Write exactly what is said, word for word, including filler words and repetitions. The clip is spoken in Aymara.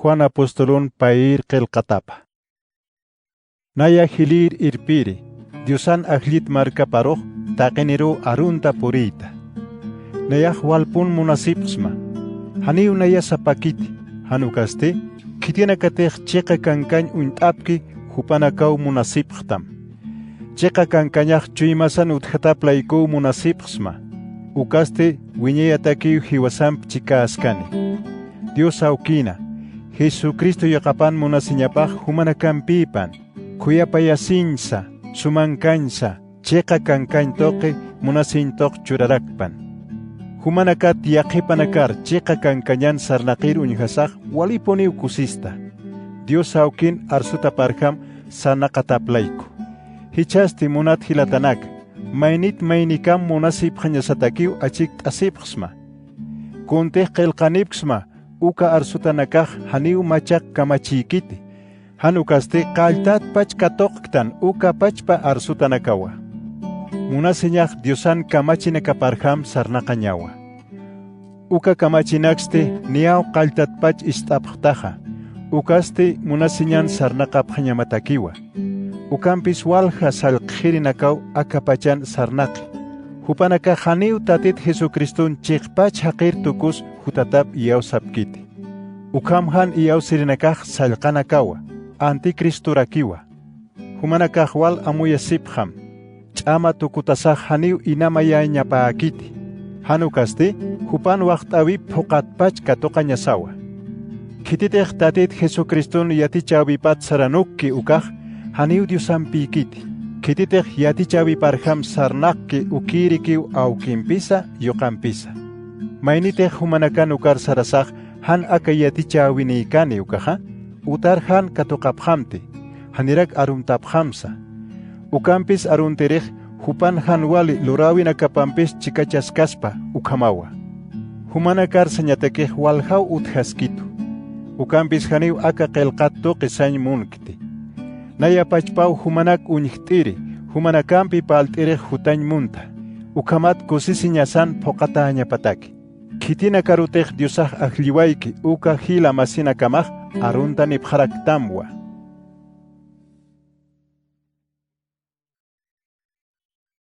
Juan apostolun payïr qillqatapa. Naya jilïr irpiri, Diosan ajllit markaparux taqiniruw arunta puriyta. Nayax walpun munasipxsma, janiw naya sapakiti, jan ukasti khitinakatix chiqa kankañ uñt'apki jupanakaw munasipxtam. Chiqa kankañax chuymasan utjatap laykuw munasipxsma, ukasti wiñayatakiw jiwasamp chikäskani. Dios awkïna, Jesucristo yaqapan munasiñapax jumanakampïpan, khuyapayasiñsa, sumankañsa, chiqa kankañ tuqi munasiñ tuq churarakpan. Jumanakat yaqhipanakar chiqa kankañan sarnaqir uñjasax walipuniw kusista. Dios awkin arsutaparjam sarnaqatap layku. Jichhasti munat jilatanaka, maynit maynikam munasipxañasatakiw achikt'asipxsma. Kuntix qillqanipksma uka arsutanakax janiw machaq kamachïkiti, jan ukasti qalltatpach katuqktan uka pachpa arsutanakawa. Munasiñax Diosan kamachinakaparjam sarnaqañawa. Uka kamachinaksti niyaw qalltatpach ist'apxtaxa, ukasti munasiñan sarnaqapxañamatakiwa. Ukampis walja sallqjirinakaw aka pachan sarnaqi. Jupanakax janiw Tatit Jesucriston chiqpach jaqir tukus jutatap iyawsapkiti. Ukham jan iyawsirinakax sallqanakawa, anticristorakiwa. Jumanakax wal amuyasipxam, ch'ama tukutasax janiw inamayäñapäkiti. Jan ukasti, jupan waxt'äwip phuqatpach katuqañasawa. Khititix Tatit Jesucriston yatichäwipat saranukki ukax, janiw Diosampïkiti. Khititix yatichäwiparjam sarnaqki ukïrikiw awkimpisa, yuqampisa. Maynitix jumanakan ukar sarasax, jan aka yatichäwinïkani ukaxa, utar jan katuqapxamti, janirak aruntapxamsa. Ukampis aruntirix, jupan jan wali luräwinakapampis chikachaskaspa ukhamawa. Jumanakar sañatakix waljaw utjaskitu. Ukampis janiw aka qillqat tuqi sañ munkti. Naya pachpaw jumanak uñjt'iri, jumanakampi parlt'irix jutañ munta. Ukhamat kusisiñasan phuqatäñapataki. Khitinakarutix Diosax ajlliwayki uka jila masinakamax aruntanipxaraktamwa.